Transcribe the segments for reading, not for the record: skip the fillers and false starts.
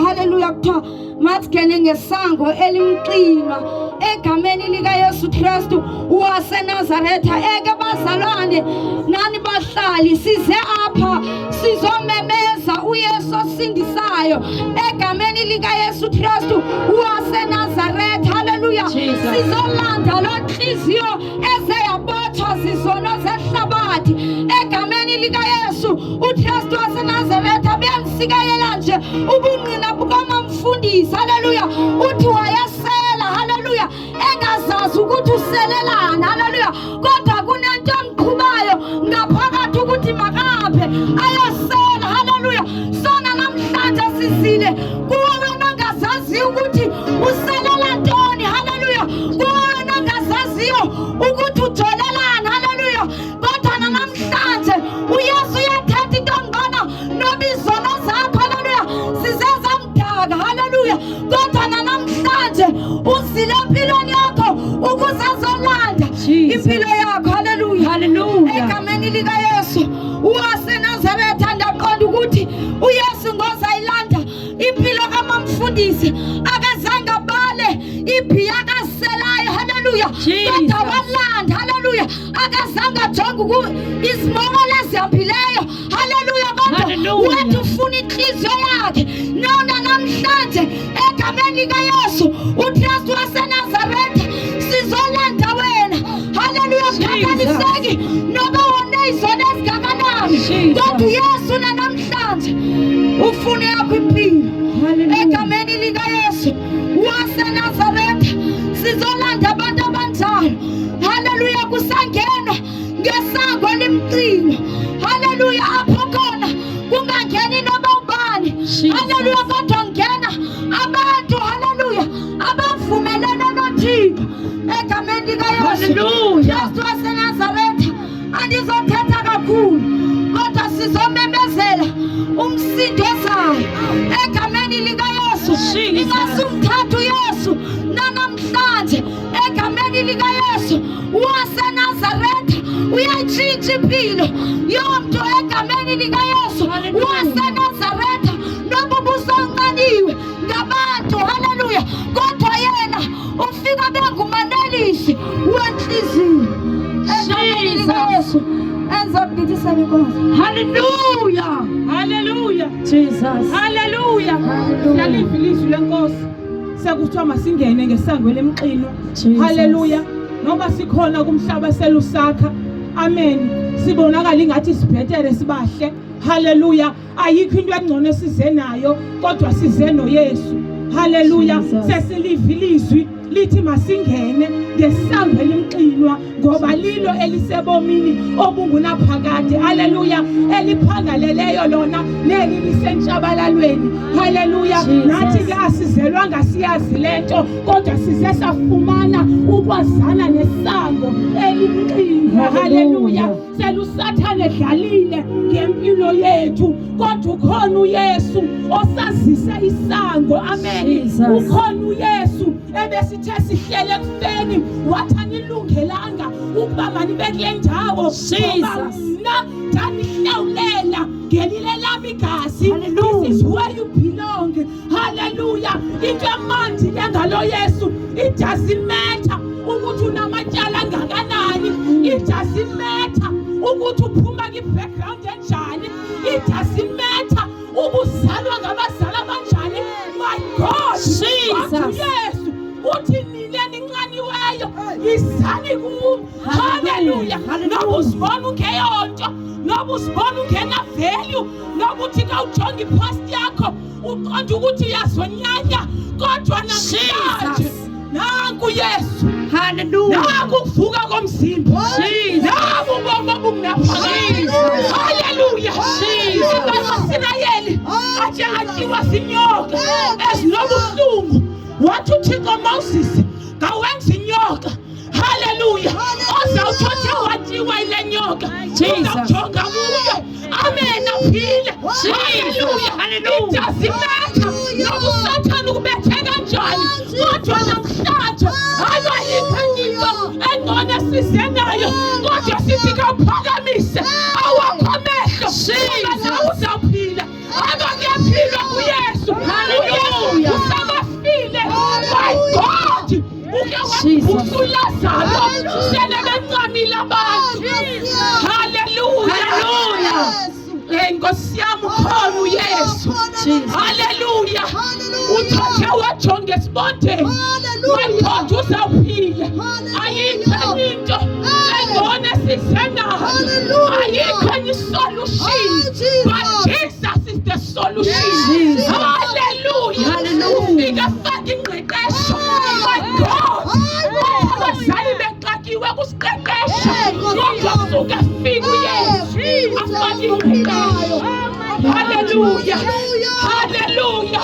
Haleluya, kuthiwa masingene ngesango elimxinwa egameni likaYesu Kristu waseNazaretha. Eke bazalwane nani bahlali, size apha sizomemeza uYesu osindisayo egameni likaYesu Kristu waseNazaretha. Haleluya, sizolanda loo ntliziyo eze yabotshwa zizono zehlabathi egameni likaYesu uKristu waseNazaretha. Buyandisikelela nje ubungqina bukamamfundisi. Haleluya, uthi wayesela, haleluya, engazazi ukuthi uselelani, haleluya, kodwa kunento emqhubayo ngaphakathi ukuthi makaphe ayosela. Haleluya, sona namhlanje sizile kuwe wena ongazaziyo ukuthi uselela ntoni. Haleluya, kuwe wena ongazaziyo ukuthi ujolelani. Haleluya, kodwa namhlanje uYesu uyathetha into ngibona noba izono zakho, haleluya, zizezamdaka. Haleluya, kodwa namhlanje uzile empilweni yakho ukuze azolanda impilo yakho. Haleluya. Hallelujah. Egameni likaYesu waseNazaretha, ndaqonda ukuthi uYesu ngozayilanda impilo kamamfundisi akazange abale ibhiya akaselayo. Haleluya, kodwa walanda. Haleluya, akazange ajonge izimoko lezihambileyo. Haleluya, kodwa wathi ufuna inhliziyo yakhe. Nona namhlanje egameni likaYesu uKristu waseNazaretha sizolanda wena. Haleluya, khathaliseki noba wone izono ezingakanani, kodwa uYesu nanamhlanje ufuna yakho impilo. Egameni likaYesu waseNazaretha sizolanda abantu abanjalo. Haleluya, kusangenwa ngesango elimxinwa. Haleluya, apho khona kungangeni noba ubani. Haleluya, kodwa ngena abantu, haleluya, abavumelene noThixo egameni likaYesu Kristu waseNazaretha. Andizothetha kakhulu, kodwa sizomemezela umsindo ozayo egameni likaYesu. Ingasumthatha uYesu nanamhlanje egameni likaYesu waseNazaretha uyayitshintsha impilo yomntu egameni likaYesu waseNazaretha. Noba ubusonqaniwe ngabantu, haleluya, kodwa yena ufika bengumanelisi wenhliziyo egameni likaYesu. Enzokubhidisela inkosi. Hallelujah. Haleluya. Jesus. Haleluya. Siyaliva ilizwi lenkosi. Sekuthiwa masingene ngesango lemxinwa. Haleluya. Noba sikhona kumhlaba selusakha. Amen. Sibonakala ingathi sibhetere sibahle. Haleluya. Ayikho into engcono esize nayo kodwa size noYesu. Haleluya. Sesiliva ilizwi lithi masingene ngesango elimxinwa ngoba lilo elisebomini obungunaphakade. Haleluya. Eliphangaleleyo lona leli lisentshabalalweni. Haleluya. Nathi ke asizelwanga siyazi lento, kodwa size safumana ukwazana nesango elimxinwa. Haleluya. Selusathane edlalile ngempilo yethu, kodwa ukhona uYesu osazise isango. Amen. Ukhona uYesu ebesithe sihlele ekufeni wathi anilungelanga ukuba manibe kule ndawo, ngoba mna ndanihlawulela ngelile lami igazi. This is where you belong. Haleluya. Into emandi le ngalo Yesu, it doesn't matter ukuthi unamatyala angakanani, it doesn't matter ukuthi uphuma kwi-background enjani, it doesn't matter ubuzalwa ngabazali abanjani. My God, Jesus. Yesu uthi nina ninxaniweyo yizani kum. Haleluya. Noba uzibona ungeyonto, noba uzibona ungena-value, noba uthi ka ujonga ipast yakho uqonda ukuthi uyazonyanya, kodwa namhlanje nanku Yesu. Hallelujah. Nanku ukuvuka komzimba, nabu ubomi obungunaphakade. Haleluya. AmaSirayeli athe atyiwa zinyoka ezinobuhlungu, wathi uThixo Moses ngawenza inyoka. Haleluya. Ozawuthi othe watyiwa yile nyoka uzawujonga kuyo, amen, aphile. Haleluya. It doesn't matter noba usathane ukubethe kanjani, kodwa namhlanje ayikho enye into engcono esize nayo, kodwa sithi kawuphakamise awakho amehlo ngoba nawe uzawuphila. Aba kuyaphilwa kuYesu. zalo sele bencamile abantu. Haleluya. Hey Nkosi yam, ukhona uYesu. Haleluya. Uthathe wajonga esibondeni, my God, uzawuphila. Ayikho enye into engcono esize nayo, ayikho enye isolution, but Jesus is the solution. Jesus. Haleluya. Hallelujah. Ufika faka ingqeqesho, my God. Bathi abazali bexakiwe kusiqeqesha, kodwa suka fika uYesu afake ingqeqesho. Haleluya, haleluya.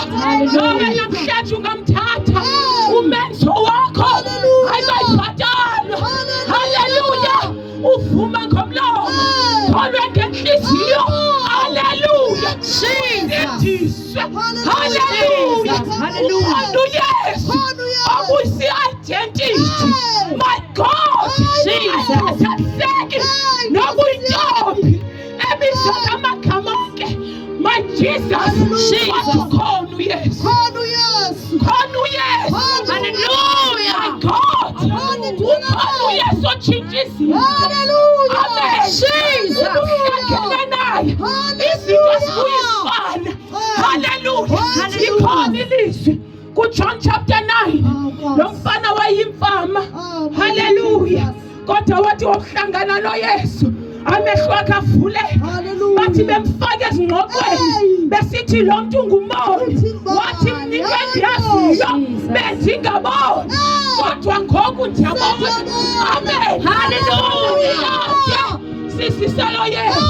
Nawe namhlanje ungamthatha umenzo wakho, ayibayibhatalwa. Haleluya. Uvuma ngomlomo, kholwe ngenhliziyo. Haleluya. Sindiswe. Haleluya. Hallelujah. Ukhona uYesu okuyisi-identity, my God. Jesus. Ayikhathaliseki nokuyintombi ebizwa ngamagama onke, my Jesus. Jesus. Wathi ukhona uYesu, khona uYesu. Hallelujah. My God, ukhona uYesu otshintsha izinto. Amen. Jesus. Uhlangene naye, izinto zibuyisana. Haleluya. Ikhona ilizwi kuJohn chapter 9, lo mfana wayimfama. Haleluya. Kodwa wathi wokuhlangana noYesu, amehlo akhe avuleka. Bathi bemfaka ezingxoxweni besithi lo mntu ngumoni, wathi mna into endiyaziyo, bendingaboni, kodwa ngoku ndiyabona. Amen. Hallelujah. Sisiselo Yesu,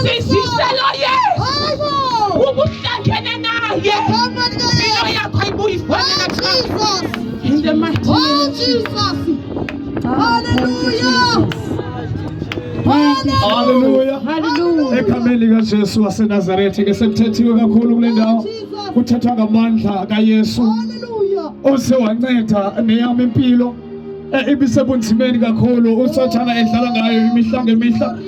sisiselo Yesu. Ubuhlangene naye, impilo yakho ayibuyi ifane nakuqala. In the mighty name of Jesus. Hallelujah. Haleluya. Hallelujah. Egameni likaJesu waseNazaretha ke sekuthethiwe kakhulu kule ndawo, kuthethwa ngamandla kaYesu ose wanceda neyam impilo ibisebunzimeni kakhulu, uSathana edlala ngayo imihla ngemihla.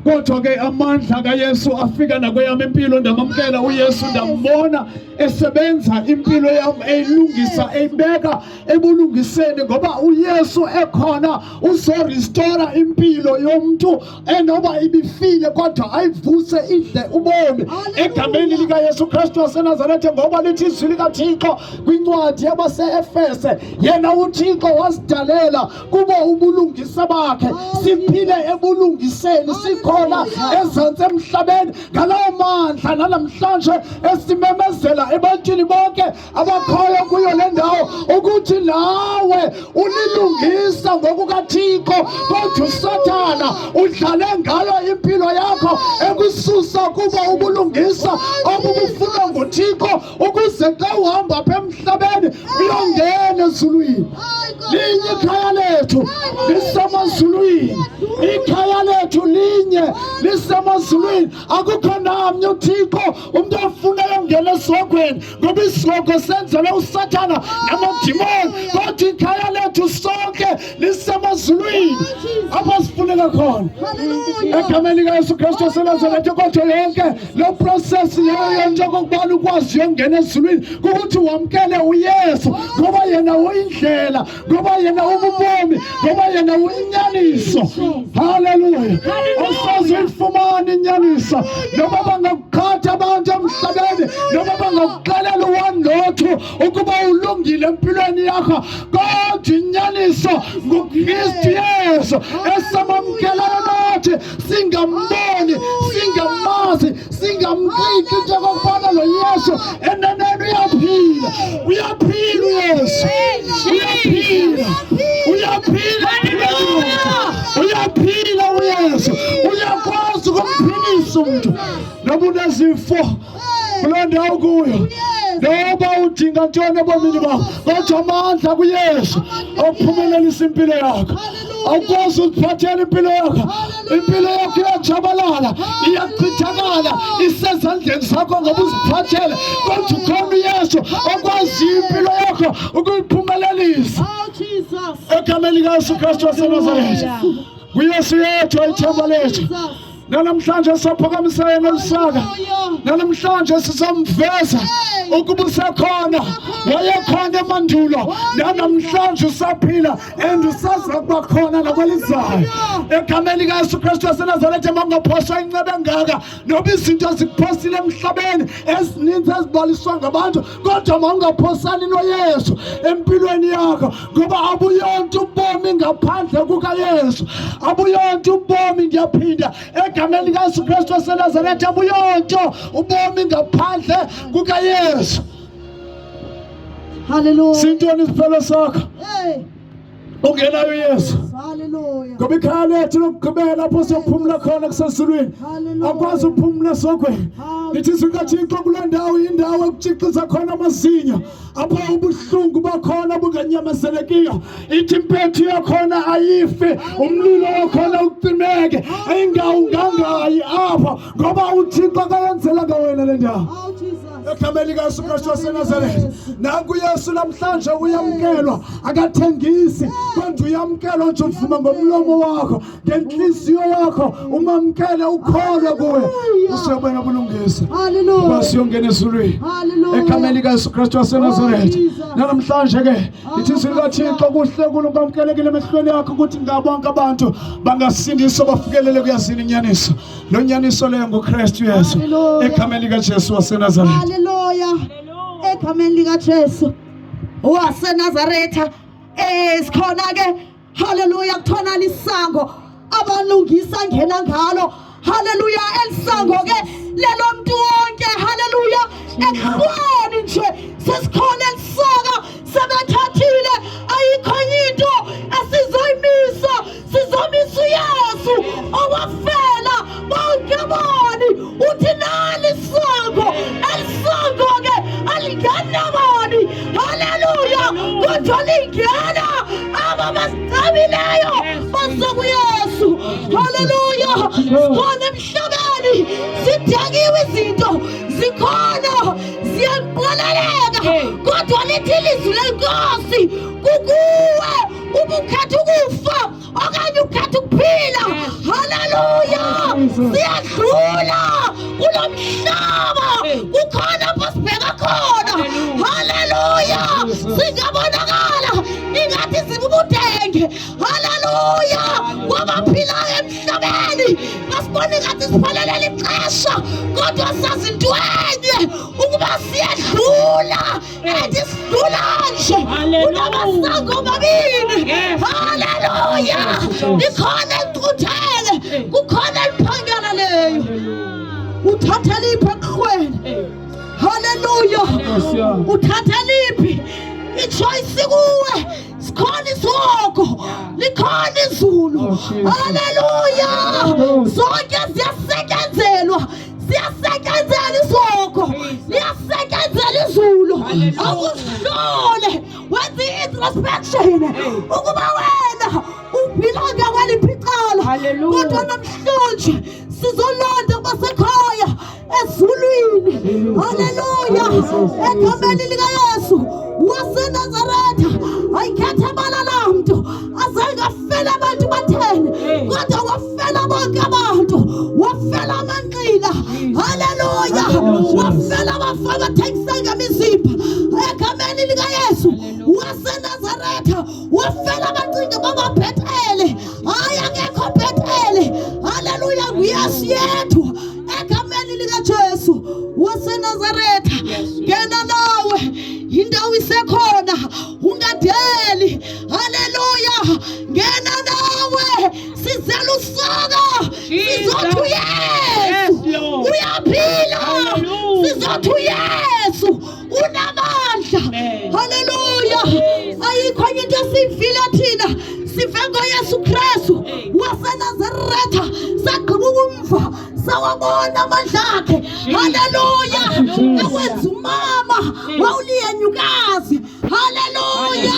Kodwa ke amandla kaYesu afika nakweyam impilo, ndamamkela uYesu, ndambona esebenza impilo yam, eyilungisa, eyibeka ebulungiseni, ngoba uYesu ekhona uzorestora impilo yomntu enoba ibifile, kodwa ayivuse idle ubomi egameni likaYesu Kristu waseNazaretha. Ngoba lithi izwi likaThixo kwincwadi yabaseEfese, yena uThixo wasidalela kubo ubulungisa bakhe, siphile ebulungiseni sikhona ezantsi emhlabeni. Ngalawo mandla nanamhlanje esimemezela ebantwini bonke abakhoyo kuyo le ndawo ukuthi nawe ulilungisa ngokukaThixo, kodwa uSathana udlale ngayo impilo yakho, ekususa kuba ubulungisa obubufunwa nguThixo, ukuze xa uhamba apha emhlabeni uyongena ezulwini. Linye ikhaya lethu, lisemazulwini. Ikhaya lethu linye, lisemazulwini. Akukho namnye uThixo umntu ofuna yongena esihogweni, ngoba isihogo senzelwe uSathana namadimoni, kodwa ikhaya lethu sonke lisemazulwini, apho sifuneka khona egameni likaYesu Kristu waseNazaretha. Kodwa yonke lo process leyo yento okokubana ukwazi uyongena ezulwini kukuthi wamkele uYesu, ngoba yena uyindlela, ngoba yena ububomi, ngoba yena uyinyaniso. Haleluya. Awusoze uyifumane inyaniso noba bangakuqhatha abantu emhlabeni, noba bangakuxelela u-one no-two ukuba ulungile empilweni yakho, kodwa inyaniso nguKristu Yesu esamamkelayo nathi singamboni, singamazi, singamqiqi into okokubana lo Yesu eneneni uyaphila. Uyaphila uYesu, uyaphila, uyaphila empilweni yethu. Uyaphila uYesu, uyakwazi ukumphilisa umntu noba unezifo kuloo ndawo kuyo, noba udinga ntoni ebomini bakho, kodwa amandla kuYesu okuphumelelisa impilo yakho. Awukwazi uziphathela impilo yakho, impilo yakho iyatshabalala, iyachithakala, isezandleni zakho ngoba uziphathele, kodwa ukhona uYesu okwaziyo impilo yakho ukuyiphumelelisa egameni likaYesu Kristu waseNazaretha. NguYesu yethu ithemba lethu. Nanamhlanje sophakamisa yena olusaka, nanamhlanje sizomveza. Ukuba usekhona, wayekhona emandulo, nanamhlanje usaphila and usaza kuba khona nakwelizayo. Egameni likaYesu Kristu waseNazaretha, makungaphoswa inceba engaka, noba izinto zikuphosile emhlabeni ezininzi ezibaliswa ngabantu, kodwa mawungaphosani noYesu empilweni yakho, ngoba abuyonto ubomi ngaphandle kukaYesu. Abuyonto ubomi, ndiyaphinda, egameni likaYesu Kristu waseNazaretha, abuyonto ubomi ngaphandle kukaYesu. Hallelujah. Sintoni isiphelo sakho Hey. ungenayo uYesu? Hallelujah. Ngoba ikhaya lethu lokugqibela apho siyophumla khona kusezulwini, Hallelujah. akwazi uphumla esogweni. Lithi izwi likaThixo kule ndawo yindawo ekutshixiza khona amazinyo, apho ubuhlungu bakhona bunganyamezelekiyo. Ithi impethu yakhona ayifi, umlilo wakhona ucimeke, ingawungangayi apho, ngoba uThixo akayenzelanga wena le ndawo. Oh Jesus. Egameni likaYesu Kristu waseNazaretha, nanku uYesu namhlanje uyamkelwa, akathengisi, kodwa uyamkelwa nje uvuma ngomlomo wakho, ngentliziyo yakho, umamkele, ukholwe kuye, usiyobona ubulungisa, Hallelujah. basiyongena ezulwini. Hallelujah. Egameni likaYesu Kristu waseNazaretha, Oh, Jesus. nanamhlanje ke lithi izwi likaThixo, kuhle kwamkelekile emehlweni yakho ukuthi ngabonke abantu bangasindiswa bafikelele kuyazini inyaniso. Lo nyaniso leyo nguKristu Yesu. Hallelujah. Egameni likaJesu waseNazaretha. Hallelujah. Egameni likaJesu waseNazaretha, sikhona ke. Hallelujah. Kuthona lisango abalungisa ngena ngalo. Hallelujah. Elisango ke lelo mntu wonke. Hallelujah. Ekuhlweni nje sesikhona elisaka, sebethathile, ayikho enye into esizoyimisa, sizomisa uYesu owafela bonke aboni. Uthi nali isango, elisango ke alingenabani. Haleluya. Kodwa lingena aba basicabileyo base kuYesu. Haleluya. Sikhona emhlabeni, sidakiwe, izinto zikhona ziyaqaleleka, kodwa lithi ilizwi lenkosi kukuwe ubukhetha ukufa okanye ukhetha ukuphila. Haleluya. Siyadlula kulo mhlaba, kukhona apho sibheka khona. Haleluya. Singabonakala ingathi sibubudenge. Haleluya. Kwabaphilayo emhlabeni basibona ingathi siphelelele ixesha, kodwa sazi into enye, ukuba siyedlula, and sidlula nje kunamasango mabini. Haleluya. Likhona elicuthele, kukhona eliphangalaleyo. Uthatha liphi ekuhlweni? Haleluya. Uthatha liphi? I-choice kuwe. Sikhona isihogo, likhona izulu. Haleluya. Zonke ziyasetyenzelwa, siyasetyenzela isihogo, liyasetyenzela izulu. Awuzihlole, wenze i-introspection ukuba wena uphila kwaliphi icala. Kodwa namhlanje sizolonda basekhaya ezulwini. Haleluya. Egameni likaYesu waseNazaretha, ayikhethe bala lamntu, azange afele abantu batheni, kodwa wafela bonke abantu, wafela amanxila. Haleluya. Wafela abafa abathengisa ngemizimba. Egameni likaYesu waseNazaretha, wafela abacinga bababhetele. Hayi, akekho bhetele. Haleluya. NguYesu yethu. Egameni likaJesu waseNazaretha, ngena nawe, indawo isekhona, ungadeli. Haleluya. Ngena nawe, sizela usaka, sizothi uYesu uyaphila, sizothi uYesu unamandla. Haleluya. Ayikho enye into esiyivile thina, sive ngoYesu Kristu waseNazaretha, sagqiba ukumva, sawabona amandla akhe. Haleluya. Awenza umama wawuliyenyukazi. Haleluya.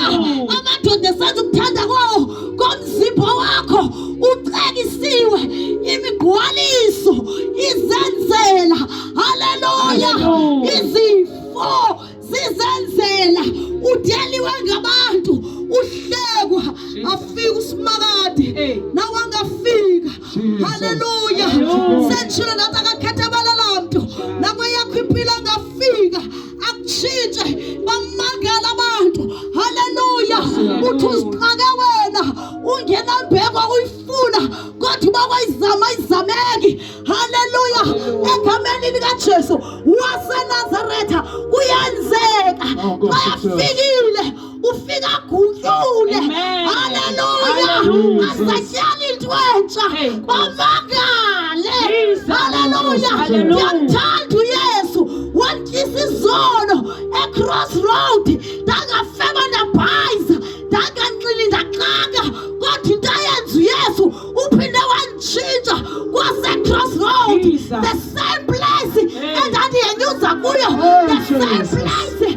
Amadoda esenza ukuthanda kwawo komzimba wakho, ucekisiwe imigqwaliso. atshintshe bamangala abantu. Haleluya. Uthi uzixake wena ungenambeko uyifuna kodwa uba kwayizama ayizameki. Haleluya. Egameni likaJesu waseNazaretha kuyenzeka. Oh, Xa efikile ufika agutyule. Haleluya. Asatyala into entsha bamangale. Haleluya. Ndiyamthanda uYesu wandityisa izono ecrossroad ndangafeba ndabhayiza ndanganxili ndaxaka kodwa into ayenza uYesu uphinde wanditshintsha kwasecrossroad the same place endandiyenyuza kuyo the same place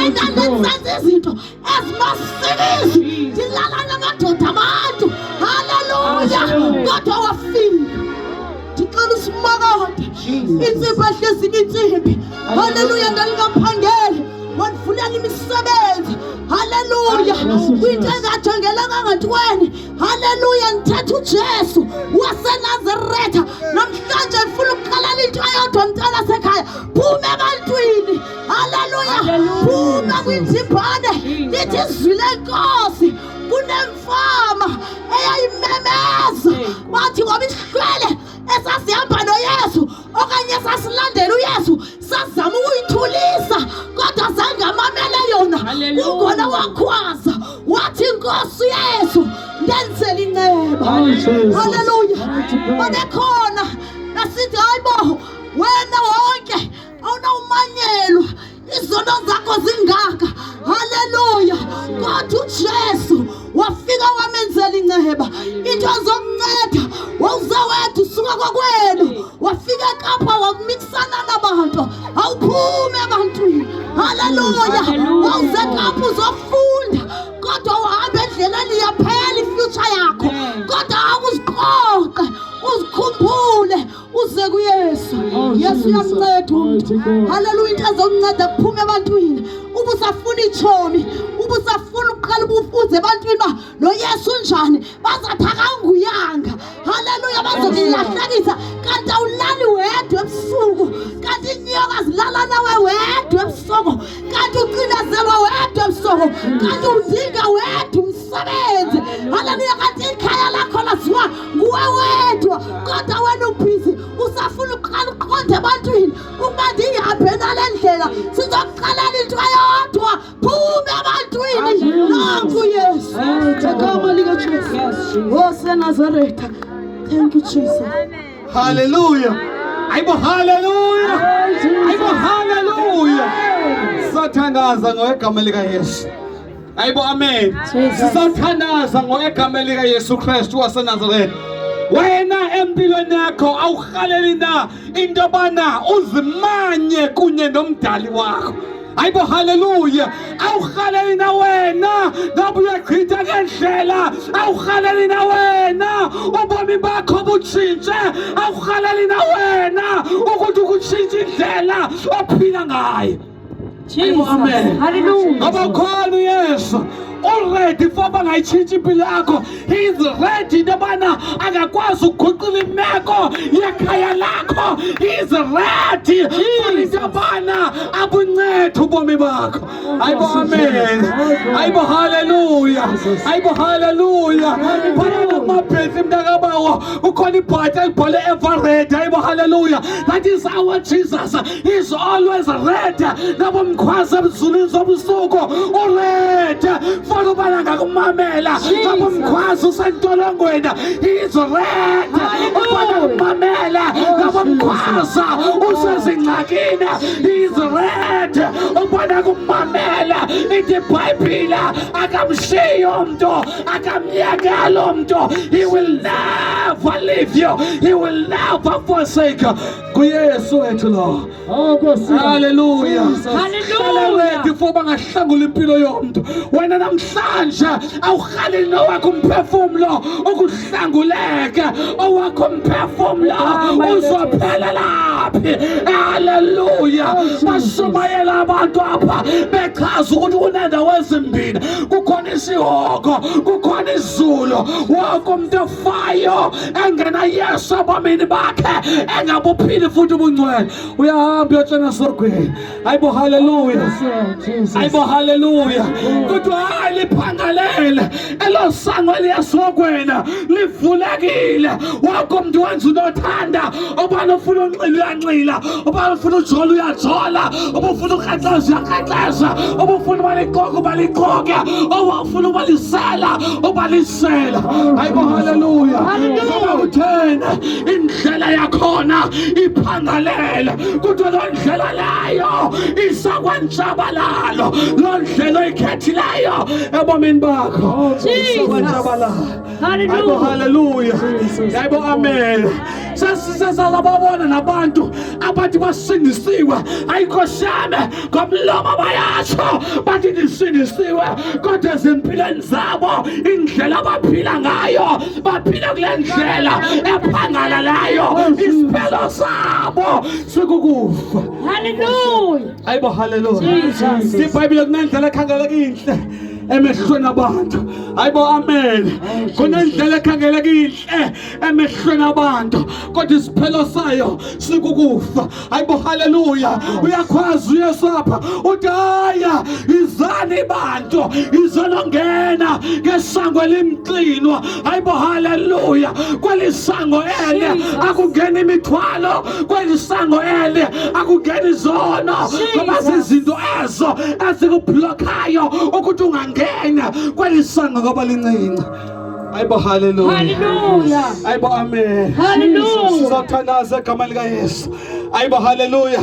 endandenzenza izinto ezimasikizi ndilala namadoda abantu. Haleluya. Kodwa wafika ndicela usimakade intsimbi ehlezinye intsimbi. Haleluya. Ndandingaphangeli wandivulela imisebenzi. Haleluya. Kwinto engajongelanga ngantweni. Haleluya. Ndithetha uJesu waseNazaretha namhlanje ndifuna ukuxelela into eyodwa mntana sekhaya, phuma ebantwini. Haleluya. Phuma kwindimbane. Lithi izwi lenkosi kunemfama eyayimemeza bathi ngoba isihlwele esasihamba noYesu okanye esasilandela uYesu sazama ukuyithulisa kodwa zange amamele yona. Kungona wakhwaza wathi Nkosi Yesu ndenzele inceba. Haleluya. Babekhona besithi hayi bo wena wonke awunawumanyelwa izono zakho zingaka. Haleluya. Kodwa uJesu wafika wamenzela inceba. Into azokunceda wawuze wedwa usuka kokwenu wafika eKapa wakumikisana nabantu awuphume ebantwini. Haleluya. Wawuze eKapa uzofunda kodwa uhamba endleleni yaphela ifuture yakho kodwa awuziqoqe uzikhumbule uze kuYesu. Yesu uyamnceda umntu. Haleluya. Into ezokunceda kuphume ebantwini. Ubusafuna itshomi, ubusafuna ukuqala ubufuze ebantwini uba lo Yesu unjani, bazathi akanguyanga. Haleluya. Bazokulahlekisa kanti awulali wedwa ebusuku, kanti iinyoka zilala nawe wedwa ebusuku, kanti ucinezelwa wedwa ebusuku, kanti udinga wedwa umsebenzi. Haleluya. Kanti ikhaya lakho laziwa nguwe wedwa kodwa wena ubhizi usafuna ukuqala uqonde ebantwini ukuba ndiyihambe nale ndlela. Sizokuxelela into eyodwa, phume ebantwini. Nanku Yesu egama likaJesu waseNazaretha. Thank you Jesus. Hallelujah. Hayibo hallelujah. Hayibo hallelujah. Sisathandaza ngegama likaYesu. Hayibo amen. Sisathandaza ngegama likaYesu Kristu waseNazaretha. Wena empilweni yakho awurhaleli na into yobana uzimanye kunye nomdali wakho? Hayibo haleluya. Awurhaleli na wena noba uyachitha ngendlela? Awurhaleli na wena ubomi bakho butshintshe? Awurhaleli na wena ukuthi ukutshintshe indlela ophila ngayo? Hayibo amen. Ngoba ukhona uYesu already for bangayitshintsha impilo yakho. He is ready into yobana angakwazi ukuguqula imeko yekhaya lakho. He is ready for into yobana abuncede ubomi bakho. Hayibo amen. Hayibo haleluya. Hayibo haleluya. Phayana kumabhesi mntakabawo kukhona ibhatyi elibhale ever ready. Hayibo haleluya. That is our Jesus. He is always ready. Nabo mkhwaza ebuzulwini zobusuku uready for ubana angakumamela. Nabo mkhwaza usentolongweni, he is ready ubana kumamela. Nabo mkhwaza usezingxakini, he is ready ubana kumamela. Ithi iBhayibhile akamshiyi umntu, akamyekela umntu. He will never leave you, he will never forsake you. NguYesu wethu lo. Haleluya. Hlala ready for bangahlangula impilo yomntu. Wena namhlanje awurhaleli nowakho umphefumlo ukuhlanguleka, owakho umphefumlo uzophelela phi? Haleluya. Bashumayela abantu apha bechaza ukuthi kunendawo ezimbini, kukhona isihogo, kukhona izulu. Wonke umuntu ofayo engena Yesu ebomini bakhe engabuphili futhi ubungcwele uyahamba uyotshona esihogweni. Hayibo haleluya. Hayibo haleluya. Kodwa hayi liphangalele elo sango eliyasogwena livulekile. Wonke umntu wenza unothanda. Ubani ufuna unxila uyanxila, ubani ufuna ujola uyajola, uba ufuna ukrexeza uyakrexeza, uba ufuna uba lixoki uba lixoki, uba ufuna uba lisela uba lisela. Hayibo haleluya. Ngoba kutheni indlela yakhona iphangalele, kodwa loo ndlela leyo isakwantshabalalo. Loo ndlela oyikhethileyo ebomini bakho isakwantshabalalo. Hayibo haleluya. Hayibo amen. Sesisesababona nabantu abathi basindisiwe, ayikho shame ngomlomo bayatsho bathi ndisindisiwe, kodwa ezimpilweni zabo indlela abaphila ngayo baphila kule ndlela ephangaleleyo, isiphelo sabo sikukufa. Hallelujah. Hayibo haleluya. Jesus. IBhayibhile kunendlela ekhangeleka inhle emehlweni abantu. Hayibo amen. Kunendlela ekhangeleka inhle emehlweni abantu, kodwa isiphelo sayo sikukufa. Hayibo haleluya. Uyakhwaza uYesu apha uthi haya izani bantu, izonongena ngesango elimxinwa. Hayibo haleluya. Kweli sango ele akungeni imithwalo, kweli sango ele akungeni izono, ngoba zizinto ezo ezikubhlokhayo ukuthi ungangena kweli sango ngoba lincinci. Hayibo haleluya. Hallelujah. Hayibo amen. Hallelujah. Sizothandaza egameni likaYesu. Hayibo haleluya.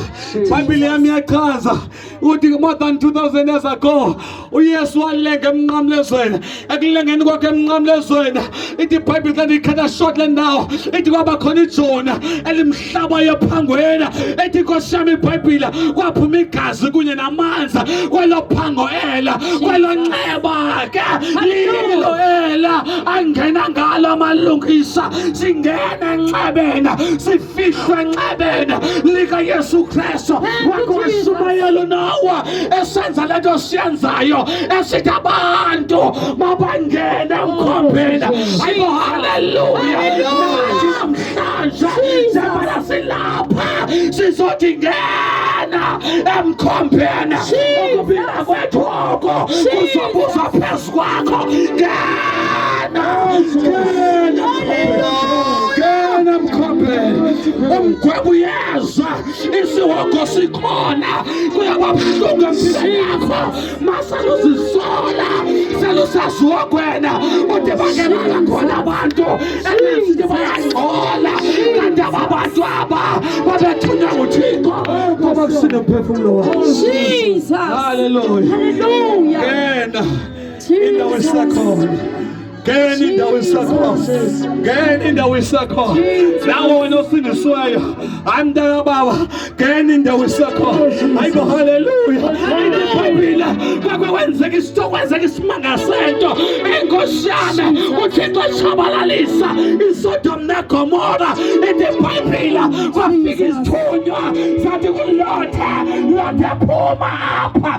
Bhayibhile yami iyachaza uthi more than 2000 years ago uYesu walenga emnqamlezweni. Ekulengeni kwakhe emnqamlezweni ithi iBhayibhile xa ndiyikhatha short le ndawo ithi kwaba khona ijoni elimhlabayo ephangweni. Ithi Nkosi yami iBhayibhile kwaphuma igazi kunye namanzi kwelo phango ela, kwelo nxeba ke lilo ela angena ngalo amalungisa. Singena enxebeni, sifihlwe enxebeni likaYesu Kristu. Wakwashumayela uNowa esenza le nto siyenzayo, esithi abantu mabangene emkhombeni. Hayibo haleluya. Nathi namhlanje njengoba silapha sizothi ngena emkhombeni. Ukubila kwethu oko kuzobuzwa phezu kwakho. Ngena, ngena, ngena emkhombeni. Umgwebo uyeza, isihogo sikhona. Kuyaba buhlungu empilweni yakho maseluzisola selusazihogwena uthi bangelala khona abantu esithi bayangcola, kanti aba bantu aba babethunywa nguThixo ngoba kusinde umphefumlo wakho. Jesus. Hallelujah. Hallelujah. Ngena indawo esakhona. Ngena indawo esakhona. Ngena indawo esakhona. Nawe wena osindisiweyo, hayi mntaka baba, ngena indawo esakhona. Hayibo haleluya. IBhayibhile kwakhe kwenzeka isito, kwenzeka isimanga sento. Inkosi yami uThixo etshabalalisa iSodom neGomora. Ithi iBhayibhile kwafika isithunywa sathi kuLothe, Lothe phuma apha.